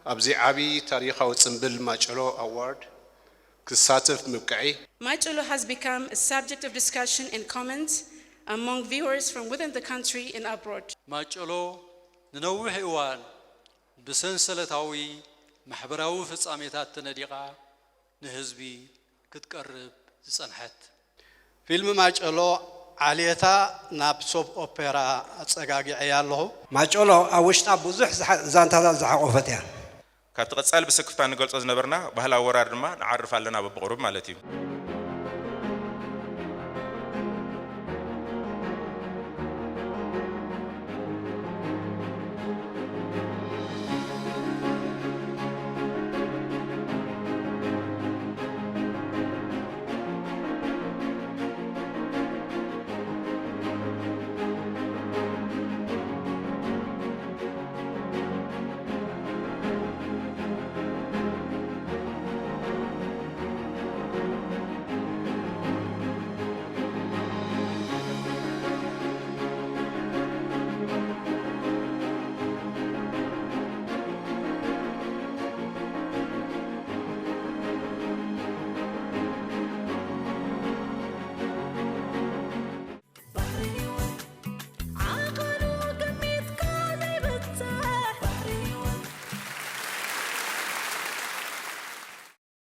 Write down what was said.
ኣብዚ ዓቢ ታሪኻዊ ጽምብል ማጨሎ ኣዋርድ ክሳተፍ ምብቅዐይ Macholo has become a subject of discussion and comments among viewers from within the country and abroad. ማጨሎ ንነዊሕ እዋን ብሰንሰለታዊ ማሕበራዊ ፍጻሜታት ተነዲቓ ንህዝቢ ክትቀርብ ዝጸንሐት። ፊልም ማጨሎ ዓሌታ ናብ ሶፕ ኦፔራ ኣጸጋጊዐያ ኣለኹ። ማጨሎ ኣብ ውሽጣ ብዙሕ ዝሓ- ዛንታታት ዝሓቆፈት እያ። ካብቲ ቀጻሊ ብስክፍታ ንገልጾ ዝነበርና ባህላዊ ወራር ድማ ንዓርፍ ኣለና በብቕሩብ ማለት እዩ።